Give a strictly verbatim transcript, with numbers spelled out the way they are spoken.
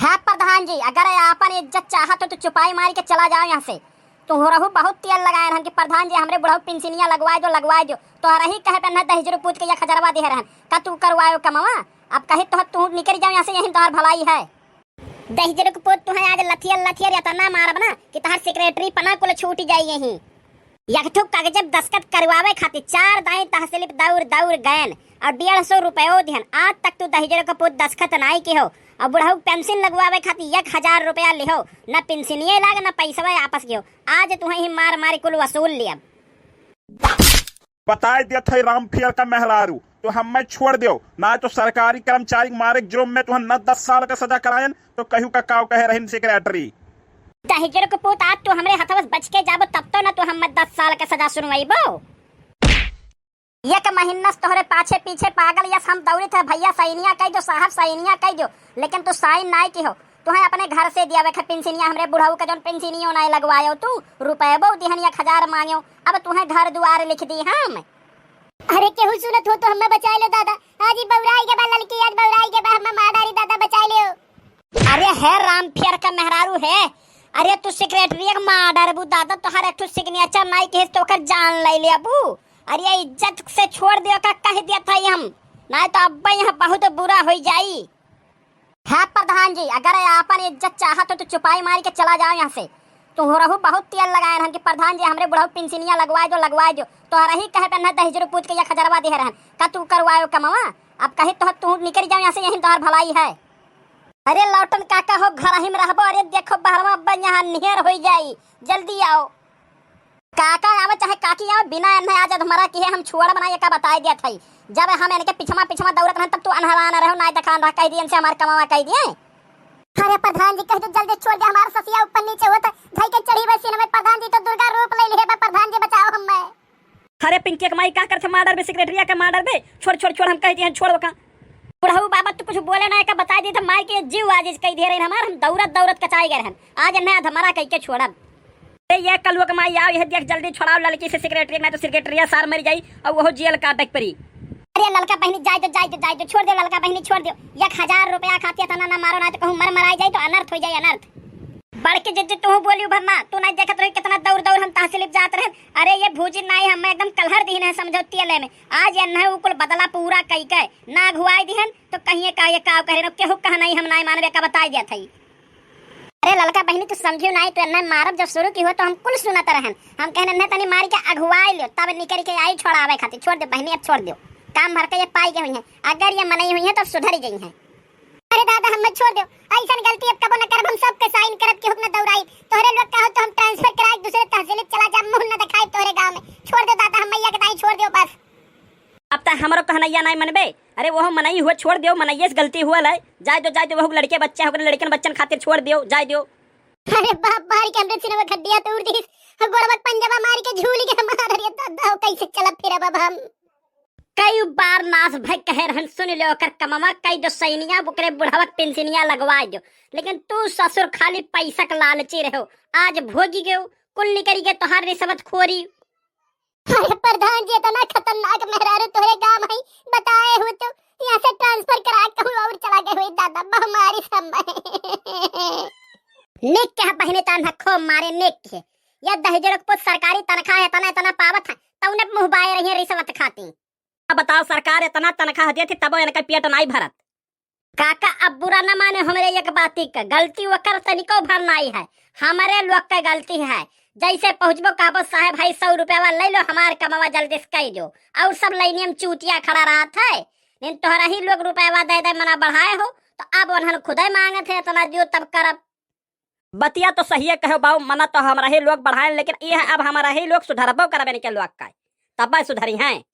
हाँ प्रधान जी, अगर आपन इज्जत चाहत हो तो चुपाई मारी के चला जाओ यहाँ से। तुहरहू बहुत तेल लगाए रहन कि प्रधान जी हमरे बुढ़ऊ पिंसिनिया लगवाए दो, लगवाए दो। तोहरही कहे पे न दहिजरू पूत के एक हजारवा दिहे रहन। का तू करवायो कमवा? अब कही तो तू निकल जाओ यहाँ से, यही तोहर भलाई है। दहिजरू के पूत तुहे आज लथियर लथियर इतना मारब ना कि तोहर सेक्रेटरी पना कुल छूट जाई यहीं। एक ठो कागज दस्तखत करवावे खातिर चार दाई तहसील दौड़ दौड़ गयन और डेढ़ सौ रुपयो दिहन। आज तक तू दहिजरो के पूत दस्तखत नाई के हो। और बुढ़ऊ पेंशन लगवावे खातिर एक हजार रुपया लिहो, न पेंशनिये लाग, न पैसवा आपस के हो। आज तुहे ही मार मार कुल वसूल लियब। बताई देत है राम फेर का मेहरारू, तो हमें छोड़ दियो, ना तो सरकारी कर्मचारी के मारे के जुर्म में तुहन न दस साल का सजा करायन, तो कहू का काव कहे रहिन सेक्रेटरी। दहिजर के पूत, आज तू हमरे हथवा से बच के जाबो, तब तो ना तू हमें दस साल के सजा सुनवाइबो। एक महीना से तोहरे पाछे पीछे पागल यस हम दौड़ित है, भैया सैनिया कह दो, साहब सैनिया कह दो, लेकिन तू साइन नाई की हो। तुहे अपने घर से दिया वेखे पेंसिनिया, हमरे बुढ़ऊ के जौन पेंसिनियो नाई लगवायो तू, रुपयबो दिहन एक हजार मांग्यो, अब तुहे घर दुआर लिख दी हम। अरे केहू सुनत हो तो हमें बचाई लो दादा, आज ही बौराई के बा ललकी, आज बौराई के बा, हमें मार डारी दादा, बचाई लो। अरे हे राम फेर का मेहरारू हे, अरे तू सेक्रेटरी के मार डरबू दादा, तोहर एक ठो सिग्नेचर नाई के तो ओकर जान ले लेबू। अरे इज्जत से छोड़ दियो का कह दिया था हम, नाई तो अब यहाँ बहुत बुरा हो जाई। हे प्रधान जी, अगर आपन इज्जत चाहत हो तो चुपाई मारी के चला जाओ यहाँ से। तुहरहू बहुत तेल लगाए रहन कि प्रधान जी हमरे बुढ़ऊ पेंसिनिया लगवाए दो, लगवाए दो। तोहरही कहे पे न दहिजरू पूत के एक हजारवा दिहे रहन, का तू करवायो कमवा? अब कही तो तू निकल जाओ यहाँ से, यही तोहर भलाई है। अरे लौटन काका हो, घर ही में रहबो। अरे देखो बहरवा अब यहाँ निहर हो जाई, जल्दी आओ। काका आवे चाहे काकी आवे, बिना एन्हे आज अधमरा किहे हम छोड़ब ना, एका बताई देत हई। जब हम इनके पिछवा पिछवा दौड़त रहन तब तू अनहरान रहो, नाई देखान रह, कह दिए इनसे हमार कमावा कह दिए। अरे प्रधान जी कह दो जल्दी छोड़ दे, हमार ससिया ऊपर नीचे होत, धई के चढ़ी बे सीने में। प्रधान जी तो दुर्गा रूप ले लिए बा, प्रधान जी बचाओ हमें। अरे पिंकी के माई का करथे मार डरबे, सेक्रेटरिया के मार डरबे, छोड़ छोड़ छोड़, हम कह दिए छोड़ ओका। बुढ़ऊ बाबा तू कुछ बोले ना, एका बताई दी तो माई के जीव आजिज कह दिए रहे हमार, हम दौड़त दौड़त कचाई गए रहन, आज इन्हें अधमरा कह के छोड़ब। ए, ये कलुआ के माई आओ, यह देख जल्दी छोड़ाओ ललकी से सेक्रेटरी, ना तो सेक्रेटरिया सार मर जाई और वो जेल काटे के परी। अरे ललका बहिनी जाए दो, जाए दो, जाए दो, छोड़ दो ललका बहिनी, छोड़ दो। एक हजार रुपया खातिर इतना ना मारो, ना तो कहूँ मर मराई जाए तो अनर्थ हो जाए, अनर्थ। बड़के जिज्जी तू बोलियो भरमा, तू नहीं देखत रही कितना दौड़ दौड़ हम तहसील जात रहे। अरे ये भूजी नाई हम एकदम कलहर दीन है समझौती ले में। आज ये नहीं उ कुल बदला पूरा कई के ना घुआई दिहन तो कहिए का ये काव करे न केहू कह नहीं हम नाई मानवे का बताई दिया था। अरे ललका बहिनी, तू समझियो नाई, तू एन्ने मारब जब शुरू की हो तो हम कुल सुनत रहन। हम कहन एन्ने तनी मारी के अगुवाई लियो, तब निकल के आई छोड़ावे खातिर। छोड़ दे बहिनी, अब छोड़ दियो। काम भर के ये पाई के हुई है, अगर ये मनई हुई है तो सुधर गई है। अरे दादा, हमें छोड़ दियो, ऐसन गलती अब कबो न करब, हम सबके साइन करब, केहू के न दौड़ाई। तोहरे लोग कहो तो हम ट्रांसफर कराए दूसरे तहसील चला जा, मुंह न दिखाई तोहरे गांव में। छोड़ दे दादा, हमें ये गदाई छोड़ दियो बस। अब तक हमरो कहनैया नहीं मनबे। अरे वो मनई हुआ, छोड़ दियो, मनैये से गलती हुआ लै। जाए दो, जाए दो, वो लड़के बच्चे हो, लड़कन बच्चन खातिर छोड़ दियो, जाए दियो। अरे बाप, मार के हमरे सिरवा खड्डिया तोड़ दीस, गोड़वा के पंजवा मार के झूल के मार रे दादा, कैसे चलब फिरब अब हम। कई बार नास भाई कहे रहन, सुन लो ओकर कमवा, कई दो सैनिया ओकरे बुढ़वा के पेंसिनिया लगवा दो, लेकिन तू ससुर खाली पैसा के लालची रहो। आज भोगी गयो, कुल निकल गए तोहार रिश्वत खोरी। अरे प्रधान जी, इतना खतरनाक मेहरारू तोहरे गांव है, बताए हो तो यहाँ से ट्रांसफर करा के कहूँ और चला गए हुई दादा, बहुमारी समय। नेक के बहने तान हखो मारे नेक के। या दहिजरो के पुत सरकारी तनख्वाह इतना इतना पावत है, तौने मुँह बाए रही है रिश्वत खाती। अब बताओ, सरकार इतना तनख्वाह देती तबो इनका पेट नाई भरत। काका, अब बुरा न माने हमरे एक बाती का, गलती ओकर तनिको भर नाई है, हमरे लोग के गलती है। जैसे पहुँचबो कहबो, "साहेब, भाई सौ रुपया ले लो, हमार कमावा जल्दी से कई दो।" और सब लाइनिया में चूतिया खड़ा रहत है। लेकिन तोहरा ही लोग रुपया दे दे मना बढ़ाए हो, तो अब उन्हन खुदे मांगत है, "इतना दियो तब करब।" बतिया तो सहिए कहो बाऊ, मना तो हमरा ही लोग बढ़ाए, लेकिन ये है अब हमरा ही लोग सुधरबो करबे इनके लोग का, तब सुधरी हैं।